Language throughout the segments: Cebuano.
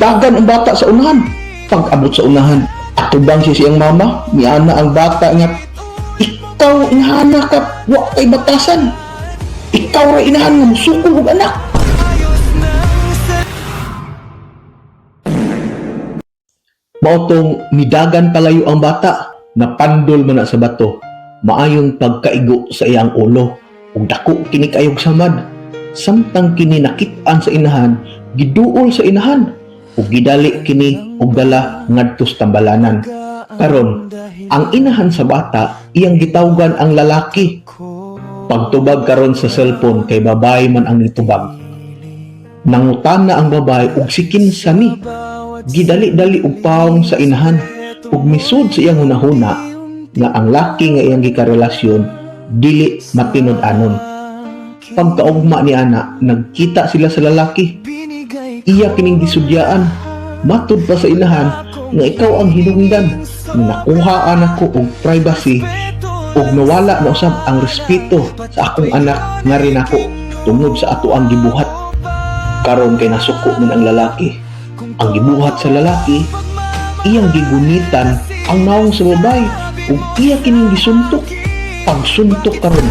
Dagan ang bata sa unahan. Pag abot sa unahan, atubang siya siyang mama, miana ang bata nga, "Ikaw inahana ka, wa kay batasan. Ikaw ra inahan nga musukol og anak." Mao tong nidagan palayo ang bata, napandol man na sa bato. Maayong pagkaigo sa iyang ulo ug dako kini kayog samad. Samtang kini nakit-an sa inahan, giduol sa inahan ug gidali kini og dala ngadto sa tambalanan. Karon, ang inahan sa bata iyang gitawgan ang lalaki. Pagtubag karon sa cellphone kay babae man ang nitubag. Nangutana ang babae og si kinsa ni. Gidali-dali og pawong sa inahan ug misud sa iyang hunahuna nga ang laki nga iyang gikarelasyon dili matinud-anon. Pagkaugma ni ana, nagkita sila sa lalaki. Iya kining gisudyaan. Matud pa sa inahan nga ikaw ang hinungdan nga nakuhaan ako og privacy ug nawala na usab ang respeto sa akong anak nga rin ako tungod sa ato ang gibuhat. Karon kay nasuko man ang lalaki. Ang gibuhat sa lalaki, iyang gigunitan ang nawong sa babae ug iya kining gisuntok. Pagsuntok karon,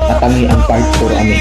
tatangi ang part 4 ani.